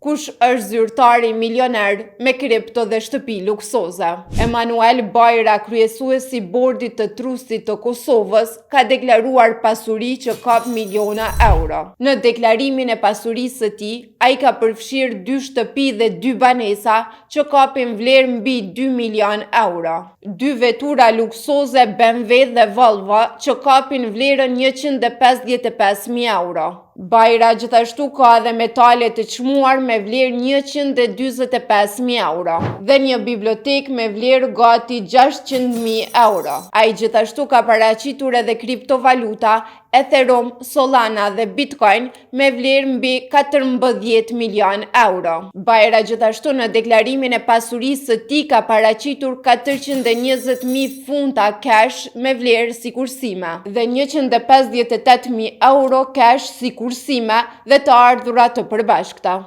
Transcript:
Kush është zyrtari milioner me kripto dhe shtëpi luksoze? Emanuel Bajra, kryesues i bordit të Trustit të Kosovës, ka deklaruar pasuri që kap miliona euro. Në deklarimin e pasurisë së tij, ai ka përfshirë dy shtëpi dhe dy banesa që kapin vlerë mbi 2 milion euro. Dy vetura luksoze BMW dhe Volvo që kapin vlerën 155.000 euro. Bajra gjithashtu ka edhe metale të çmuar me vlerë 145.000 euro dhe një bibliotekë me vlerë gati 600.000 euro. Ai gjithashtu ka paraqitur edhe kriptovaluta Ethereum, Solana dhe Bitcoin me vlerë mbi 14 milion euro. Bajra gjithashtu në deklarimin e pasurisë së tij ka paraqitur 420.000 funta cash me vlerë si kursime dhe 158.000 euro cash si kursime dhe të ardhura të përbashkëta.